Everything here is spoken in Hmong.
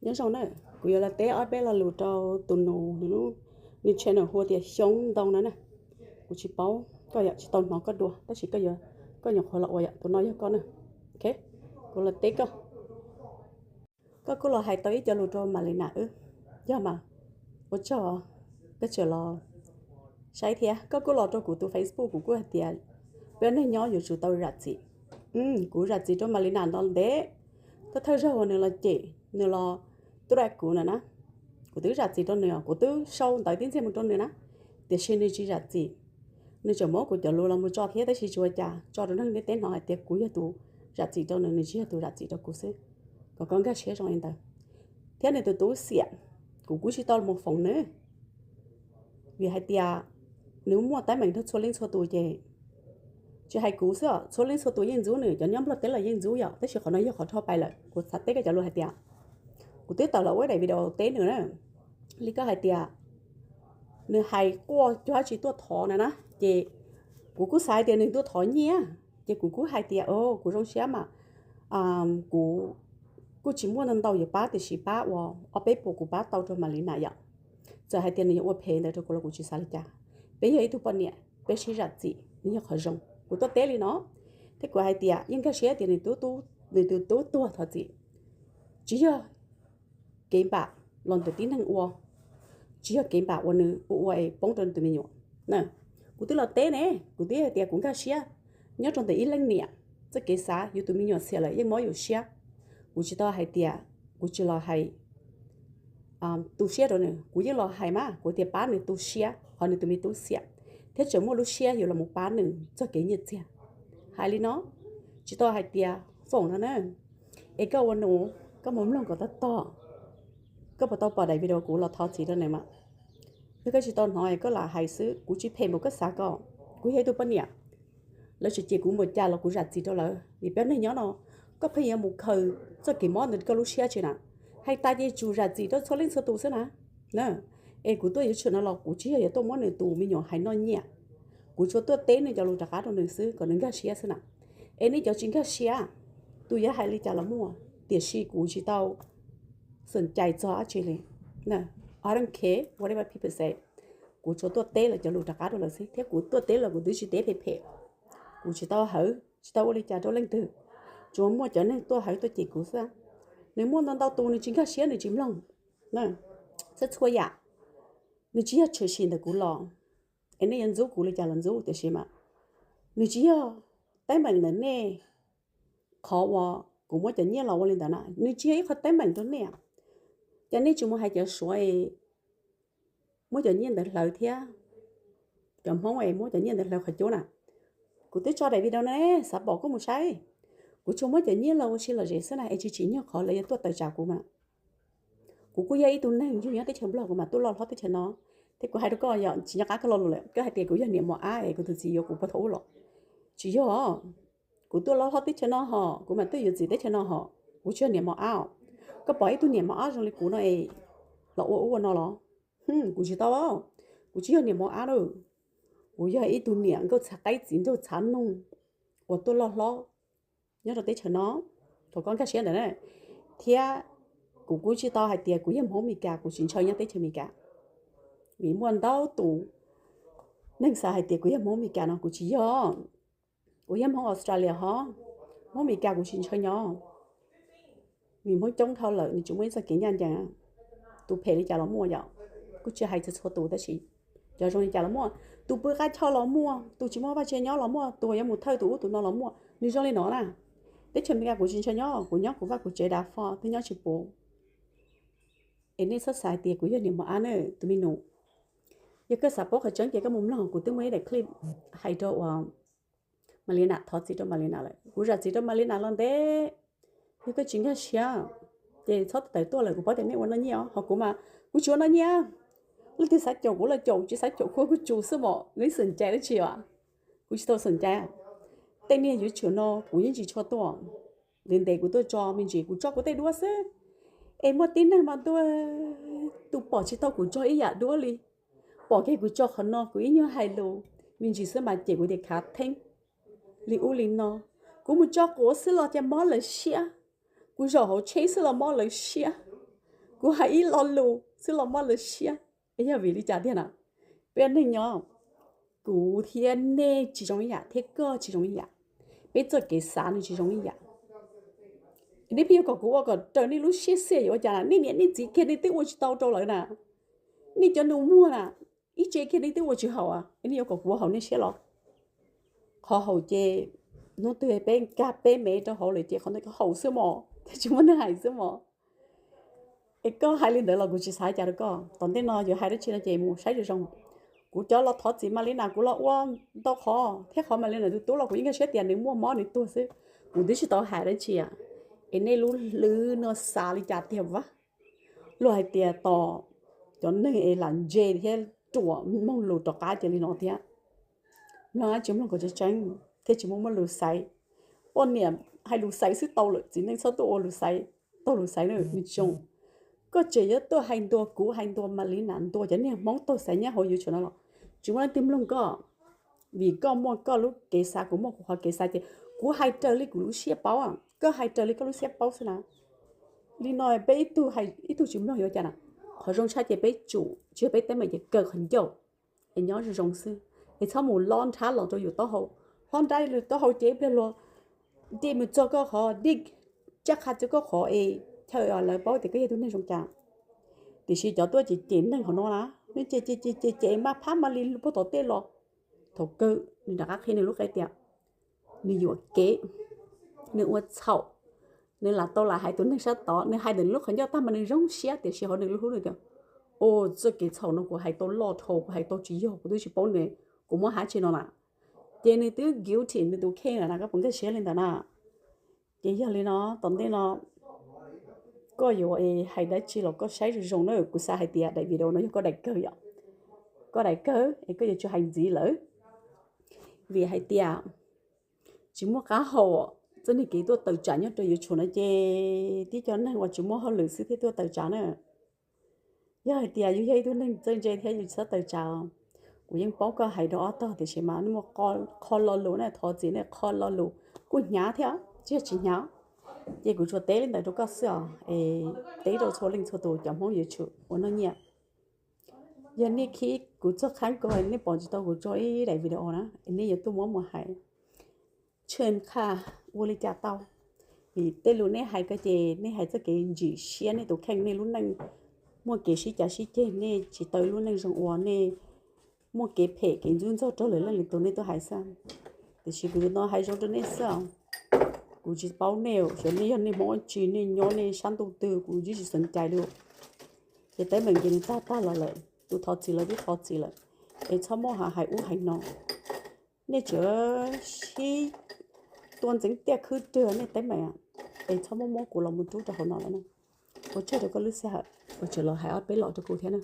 Nyob zoo na, kuv yuav los teb ob peb lo lus rau tus nus, nws lub, nws channel hu tias Xyoob Ntoo no na. Kuv tsis paub, koj yom, tsis tau hnov koj dua, tab sis koj yuav, koj nyuam qhuav los ua yom, tus no yog koj na. Ok, kuv los teb koj. Koj kuj los hais tau ib co lus rau Malina wb, yog mas, ua tsaug, koj tseem los saib thiab. Koj kuj los rau kuv tus Facebook, kuv kuj hais tias peb neeg nyob yuav tsum tau zam txim. Kuv zam txim rau Malina no ntev, thawj thawj zaug uas nws los cem, nws los tuaj kuv na na, kuv twb zam txim rau nws, kuv twb sau ntawv tib ntxiag mus rau nws na, tiam sis nws tsis zam txim. Nws tseem muab kuv cov lus los mus tso thiab, tab sis tsis ua cas, tso rau neeg ntiaj teb hnov hais tias kuv yog tus zam txim rau nws, nws tsis yog tus zam txim rau kuv xwb. Kom koj nkag siab zoo li ntawd. Thiab nws tus tub xiam, kuv kuj tsis tau mus foom nws, vim hais tias nws muaj teeb meem nrog txhua leej txhua tus ces tsis hais kuv xwb, txhua leej txhua tus yeej ntxub nws, cov nyob Nplog teb los yeej ntxub yom, tab sis qhov no yog qhov dhau pais lawm. Kuv xav teb koj cov lus hais tias kuv twb tawm los ua daim video teb nws na, li koj hais tias nws hais quaj cuag dab tsi tuaj thov na na, ces kuv kuj xav hais tias nws tuaj thov nyiaj, ces kuv kuj hais tias o, kuv zoo siab mas, kuv kuj tsis muaj ntau ntau yuav pab, tiam sis pab ua ob peb puas kuv pab tau rau Malina yom. Txawm hais tias nws yuav ua phem ntawd rau kuv los kuv tsis xav li cas. Peb yog ib tug poj niam, peb sib zam txim, nws yog qhov zoo. Kuv tuaj teb li no, thiab kuv hais tias yeej nkag siab tias nws tus tub tuag thov txim, tsis yog kev npam los ntawm tib neeg ua, tsis yog kev npam uas nws ua ua es poob rau nws tus me nyuam. Kuv twb los teb ne, kuv twb hais tias kuv nkag siab nyob rau ntawm ib leej niam txoj kev xav, yus tus me nyuam xiam lawm yeej mob yus siab. Kuv tsis tau hais tias, kuv tsis los hais tu siab rau nws, kuv yeej los hais mas kuv tias pab nws tu siab qhov nws tus me tub xiam, thiab tseem muaj lub siab yuav los mus pab nws txog kev nyiaj txiag. Hais li no, tsis tau hais tias foom no na. Es koj ua nus, koj mus mloog kom tag tog, koj puas tau pom daim video kuv los thov txim rau nws mas? Yog koj tsis tau hnov es koj lam hais xwb, kuv tsis phem npaum koj xav ko. Kuv yog ib tug poj niam, lawv tseem cem kuv npaum cas los kuv zam txim rau lawv, vim peb neeg nyob no, koj pheej yuav mus khaws txoj kev mob ntawd koj lub siab tsi na. Hais tas ces tsum zam txim rau txhua leej txhua tus xwb na. Es kuv tuaj yuav tsum no los kuv tsis yog yuav tuaj muab nws tus me nyuam hais noj nyiaj, kuv tsuas tuaj teb nws cov lus rov qab rau nws xwb kom nws nkag siab xwb na. Es nej cov tsis nkag siab, tus yuav hais li cas los muaj, tiam sis kuv tsis tau xom cai txog dab tsi li. I don't care whatever people say. Kuv tsuas tuaj teb lawv cov lus rov qab rau lawv xwb, thiab kuv tuaj teb los kuv twb tsis teb phem phem. Kuv tsis tau hawv, tsis tau ua li cas rau leej twg, tsuas muaj cov neeg tuaj hawv tuaj cem kuv xwb. Nws muaj ntau ntau tus nws tsis nkag siab, nws tsis mloog. Txhua txhua yam, nws tsis yog tshwm sim ntawm kuv los, es nej yuav ntxub kuv li cas los ntxub, tiam sis mas nws tsis yog teeb meem ntawm nej. Qhov uas kuv muab cov nyiaj los ua li ntawd na, nws tsis yog ib qho teeb meem rau nej. Ces nej tsis mus hais cov Suav es muab cov nyiaj ntawd hlawv thiab cov Hmoob es muab cov nyiaj ntawd hlawv qhov cub na. Kuv twb tso daim video no ne, xav pom koj mus saib. Kuv tsuas muab cov nyiaj los ua si lom zem xwb na, es tsis tsim nyog qhov lawv yuav tuaj tawm tsam kuv mas. Kuv kuj yog ib tug neeg yug nyob teb chaws Nplog, kuv mam tuaj loj hlob teb chaws no. Thiab kuv hais rau koj yom, tsis nco qab koj lo lus lawm, koj hais tias kuv yog niam mos ab es kuv tus txiv yuav kuv puag thaum ub los. Tsis yog, kuv tuaj loj hlob teb chaws no hos kuv mam tuaj yuav txiv teb chaws no hos. Kuv tsis yog niam mos ab os. Koj pom ib tug niam mos ab zoo li kuv no es los ua ub ua no los? Kuv tsis tau, kuv tsis yog niam mos ab na. Kuv yog ib tug niam nkauj txhav qaib txiv nraug txhav noog uas tuaj loj hlob nyob rau teb chaws no, thov koj nkag siab ntawd na. Thiab kuv kuj tsis tau hais tias kuv yog Hmoob Meskas, kuv tsis ntshaw nyob teb chaws Meskas. Vim muaj ntau tus neeg xav hais tias kuv yog Hmoob Meskas no, kuv tsis yog. Kuv yog Hmoob Australia hos, Hmoob Meskas kuv tsis ntshaw nyob. Vim Hmoob coob dhau lawm, nws tsis muaj ib txoj kev ncaj ncees. Tus phem li cas los muaj yom, kuj tsis hais txhua txhua tus tab sis cov zoo li cas los muaj. Tus pw qab choj los muaj, tus tsis muaj vaj tse nyob los muaj, tus yuav mus thawj tus ub tus no los muaj, nws zoo li no na. Teb chaws Amelikas kuv tsis ntshaw nyob, kuv nyob kuv vaj kuv tsev dav fo twb nyob tsis puv. Es nej txhob xav hais tias kuv yog niam mos ab na tus me nus. Yog koj xav paub qhov tseeb ces koj mus mloog kuv twb muaj ib daim clip hais rau uas Malina, thov txim rau Malina lawm. Kuv zam txim rau Malina los ntev. Yog koj tsis nkag siab ces txhob tawm tuaj lawm, kuv paub tias nej ua noj nyiaj os, ho kuv mas kuv tsis ua noj nyiaj. Leej twg xav caum kuv los caum, tsis xav caum kuv kuj tsum xwb mas, nej xom cai dab tsi os? Kuv tsis tau xom cai. Tej niag yuav tsum no kuv yeej tsis tshua tuaj. Ntev ntev kuv tuaj tso me ntsis, kuv tso kuv tej duab xwb. Es muaj tib neeg mas ntuj, tus pom tsis tau kuv tso ib yam duab li. Pom kiag kuv tso qhov no kuv ib nyuag hais lus me ntsis xwb mas cem kuv tias khav theeb li ub li no. Kuv mus tso quav xwb los cas mob lawv siab, kuv zaum hauv tsheb xwb los mob lawv siab. Kuv hais ib lo lus xwb los mob lawv siab, es yog vim li cas tiag na? Peb ua neej nyob, kuv thiab nej tsis zoo ib yam thiab koj tsis zoo ib yam. Peb txoj kev xav nws tsis zoo ib yam. Nej pheej yuav kom kuv ua kom raws nej lub siab xij yuav ua cas na? Nej niam nej txiv kiag nej twb ua tsis tau rau lawv na. Nej cov nus muag na, ib tse kiag nej twb ua tsis haum, es nej yuav kom kuv ua haum nej siab los? Qhov haum ces hnub twg peb nkag peb mev rau hauv lawm ces qhov ntawd haum xwb mos, thiaj tsis muaj neeg hais xwb mos. Es koj hais li ntawd los kuv tsis xav cas rau koj. Tom ntej no yuav hais dab tsi no ces mus saib zoo zoo. Kuv cov los thov txim Malina, kuv los ua ntau qhov thiab qhov Malina tus tub los kuv yeej nkag siab tias nws muaj mob nws tuag xwb. Kuv twb tsis tau hais dab tsi, es nej lub hlwb no xav li cas tiag vaj? Luag hais tias tos cov neeg es lam ntse thiab ruam mloog lus rov qab cia li no thiab. Mloog dab tsi mloog kom tseeb tseeb thiaj tsis muaj muaj lus xaiv. Poj niam hais lus xaiv xwb tau lawm, txiv neej txhob tuaj ua lus xaiv, taug lus xaiv na nws tsis zoo. Koj tseem yuav tuaj hais ntuas kuv, hais ntuas Malina, ntuas cov niag Hmoob taug xaiv nyob hauv YouTube no los tsis muaj leej twg mloog koj, vim koj muaj koj lub kev xav, kuv muaj kuv qhov kev xav ces kuv hais raws li kuv lub siab paub, koj hais raws li koj lub siab paub xwb na. Li no peb ib tug hais ib tug tsis mloog yuav cas na? Qhov zoo tshaj ces peb tsum tsis yog peb teeb meem ces kaw qhov ncauj es nyob zoo zoo xwb, es txhob mus lob nrhab los rau yus taub hau. Lob nrhab yus taub hau ces ib pliag luag dej mus txog koj qhov, dej caj qha txog koj qhov es chaw lawv paub tias koj yog tus neeg zoo cas. Tiam sis cov tuaj cem cem neeg hauv no na, nws cem cem cem cem cem mas phab Mali puag tom tej los, thaum kawg nws rov qab qhia nws lub qe tias nws yuam kev, nws ua txhaum, nws lam tau lam hais tus neeg sab tod, nws hais ntawm nws lub qhov ncauj tag mas nws zoo siab, tiam sis hauv nws lub hlwb nws tias, o, txoj kev txhaum no kuv hais tau loj dhau, kuv hais tau tsis yog, kuv twb tsis paub nws, kuv muab hais tsi no na. Ces nws twb guilty nws tus kheej lawm na, koj puas nkag siab li ntawd na? Ces yog li no, tom ntej no koj yuav hais dab tsi los koj saib zoo zoo na, kuv xav hais tias daim video no yog koj daim kawg yom, koj daim kawg es koj yuav tsum hais ntxiv lawm, vim hais tias tsis muaj qab hau. Txoj niag kev tuaj tawm tsam nyob rau YouTube no ces tib co neeg uas tsis muaj hauj lwm xwb thiaj tuaj tawm tsam na. Yog hais tias yus yog ib tug neeg txawj ntse thiab yus txhob tawm tsam, kuv yeej paub koj hais rau ob tog tiam sis mas nej muaj qho lo lus na, thov txim nej qho lo lus kuj hnyav thiab tsis yog tsis hnyav. Ces kuv tsuas teb li ntawd rau koj xwb os, es teb rau txhua leej txhua tus cov Hmoob YouTube uas noj nyiaj. Yog nej khib kuv txog qhab ko nej pom tsis tau kuv tso ib daim video na, es nej yuav tuaj muab mus hais, tshwj qhaj ua li cas tau. Vim tej lus nej hais ko ces nej hais txoj kev ntsim siab nej tus kheej, nej lub neej muaj kev sib cav sib ceg, nej tsis tau lub neej zoo ua, nej muaj kev phem kev ntxub ntxaug rau lwm leej lwm tus nej tuaj hais xwb. Tiam sis kuv no hais zoo rau nej xwb os. Kuv tsis paub nej, xyov nej yog niag Hmoob dab tsi, nej nyob nej sab ntuj twg kuv twb tsis xeev cai li. Ces teeb meem ces nws tag tag los lawm, tus thov txim los twb thov txim lawm, es txhob muab hais ub hais no. Nej tseem sib tua ntxeev tiaj khwb rwg nej teeb meem, es txhob muab muab kuv los mus rub rau hauv no lawm na. Ua tsaug rau koj lub sij hawm uas tseem los hais ob peb lo rau kuv thiab na.